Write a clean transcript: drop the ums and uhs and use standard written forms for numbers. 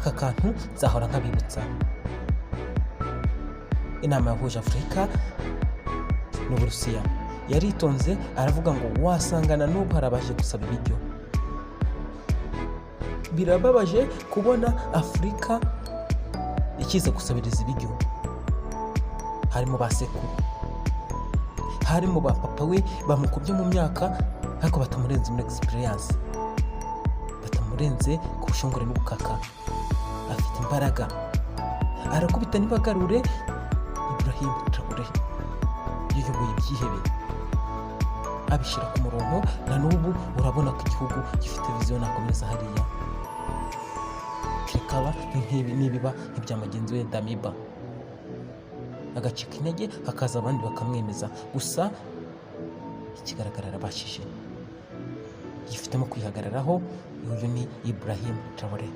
Aka kantu nzahora nkabibutsa. Inama yahuje Afurika n'Uburusiya, yaritonze aravuga ngo wasangana n'ubu hari abaje gusaba ibiryo. Birababaje kubona Afurika ikiza gusabiriza ibiryo, harimo ba sekuru, harimo ba papa we bamukubye mu myaka, ariko batamurenze muri experience, batamurenze ku bushongore n'ubukaka. Afite imbaraga, arakubita ntibagarure. Ibrahim Traore yayoboye ibyihebe, abishyira ku murongo, na n'ubu urabona ko igihugu gifite vision. Nakomereza hariya, kirikaba nk'ibi nibiba nk'ibya mugenzi we Damiba, agacika intege, hakaza abandi bakamwemeza. Gusa ikigaragara, arabashije, yifitemo kwihagararaho. Uyu ni Ibrahim Traore.